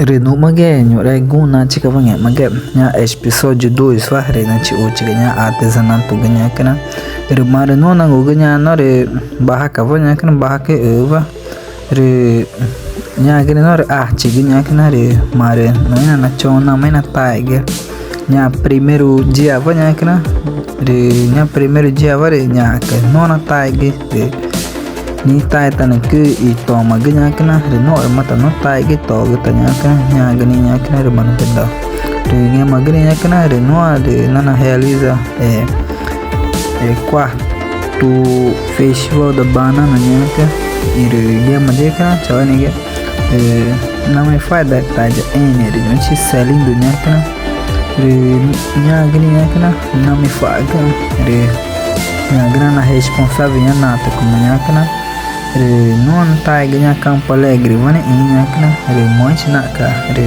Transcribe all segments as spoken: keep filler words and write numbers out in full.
Rü nuxmague ñuxre guxü̃ nachicawa ngẽxmague ñaã episódio dois wa rü nachiuchiga ñaã artesanato ga ñaã cana. Rü marü nuã nangugü ñaã norü bajacawa ñaã cana, bajaca üüwa. Rü ñaã gürü norü achigü ñaã cana rü marü nuã ínachoxü̃ namaã ínataegü. Ñaã primeiro diawa ñaã cana rü ñaã primeiro diawa rü ñaxacü nuã nataegü rü nitaetanücü i tomagü ñaã cana rü nuã rü mata nuã taegü i togü ta ñaã cana. Ñaã gürü ñaã cana rü marü pedau rü ngẽmagü ñaã cana rü nuã rü nanarealiza e quarto festival da banana ñaã cana. Rü ngẽma ñaã cana chaueneẽgü rü namaã icuaixda̱x ta ya N rü ñu̱xũchi Celindo ñaã cana. Rü ñaã gürü ñaã cana namaã icua̱xgüxü̃ rü ñaã gürü nanaresponsável ñaã natacuma ñaã cana. Rü nuã nataegü ñaã Campo Alegre wa ne i ñaã cana rü moxẽchi naxca̱x rü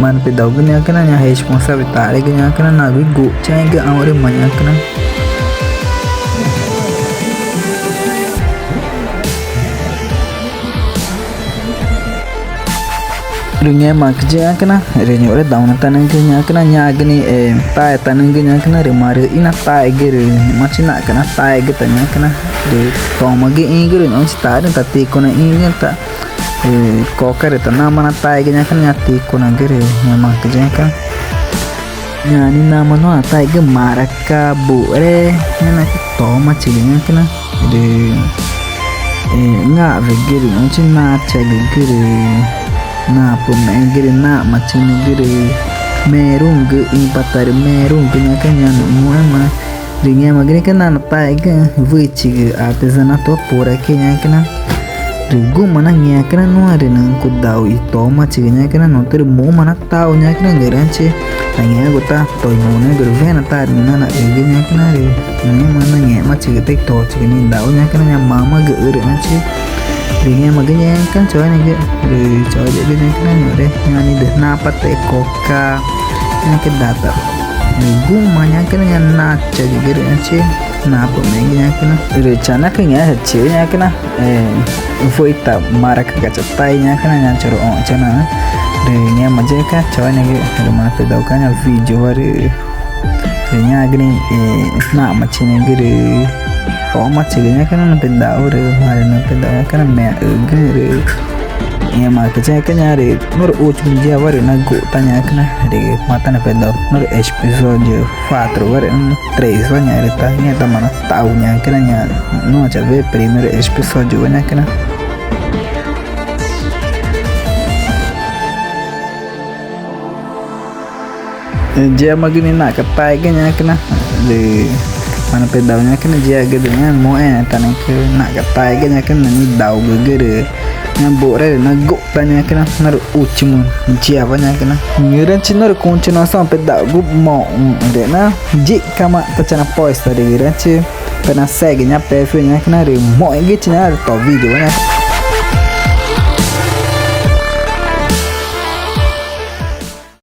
marü pedaugü ñaã cana ñaã responsável taxregü ñaã cana nagu iguxchaü̃gü aurüma ñaã cana. Rü ngẽmaãcü ñaã cana rü ñuxre daunatanüxü̃gü ñaã cana ñaã gürü taetanüxü̃gü ñaã cana rü marü ínataegü rü ñu̱xũchi naxca̱x nataegü ta ñaã cana rü tomagü ixĩgü rü ñu̱xũchi taxre ta ticuna ixĩgü ta rü coca rü ta namaã nataegü ñaã cana ñaã ticunagü rü ngẽmaãcü ñaã cana. Ñaã nixĩ namaã nuã nataegü maracá, buxre ñaã naxca̱x tomachigü ñaã cana rü ngãxwegü rü ñu̱xũchi nachagügü rü napümegü rü naxmachinügü rü merungü, ĩpata rü merungü ñaã cana ñaã nuxũẽma. Rü ngẽma gürü ñaã cana nanataegüxü̃ wüxichigü artesanato puracü ñaã cana. Rü guxü̃ma nangẽxma cana nuã rü nüxü̃ cudau i tomachigü ñaã cana notürü muxü̃ma natau ñaã cana ngü̃rüxãchi nangẽxmagu ta to i ngunexü̃gu rü wena ta rü nanaxügü ñaã cana rü ngẽma nangẽxmachigü ta i tochigü nidau ñaã cana ñaã mamagüxü̃ rüxãchi. Rü ngẽmagü ñaã cana chaueneẽgü rü chaueneẽgü ñaã cana ñuxre ñaã nidü napa ta i coca ñaã quedata rü guxü̃ma ñaã cana ñaã nachagügü rüxãchi napümegü ñaã cana rü chanacü ngẽxẽchi ñaã cana wüxi ta maracá ga chatai ñaã cana ñaã chorü õxü̃ chanaxü̃. Rü ngẽma ñaã cana chaueneẽgü rü marü pedau ga ñaã vídeo wa rü rü ñaã gürü naxmachinügü rü tomachigü ñaã cana nüxü̃ pedau rü marü nüxü̃ pedau ñaã cana meãxügüxü̃ rü ngẽmaãcü ñaã cana ñaã rü norü último diawa rü naguxtawa ñaã cana rü mata nüxü̃ pedau norü episódio cuatro wa rü três wa ñaã rü ta ngẽma tama natau ñaã cana ñaã nuã chaueneẽgü primeiro episódio wa ñaã cana. Yema gürü naxca̱x taegü ñaã cana rü marü pedau ñaã cana yigüxü̃ ñaã muxẽẽtanücü naxca̱x taegü ñaã cana nidauxü̃gü rü ñaã buxre rü naguxtawa ñaã cana norü último diawa ñaã cana. Ngü̃rüxãchi norü continuação pedaxugu moxü̃ rü na yixcama ta chana posta rü ngü̃rüxãchi pena segue ñaã perfil ñaã cana rü moxẽgüxü̃chi ñaã rü to vídeo wa ñaã cana.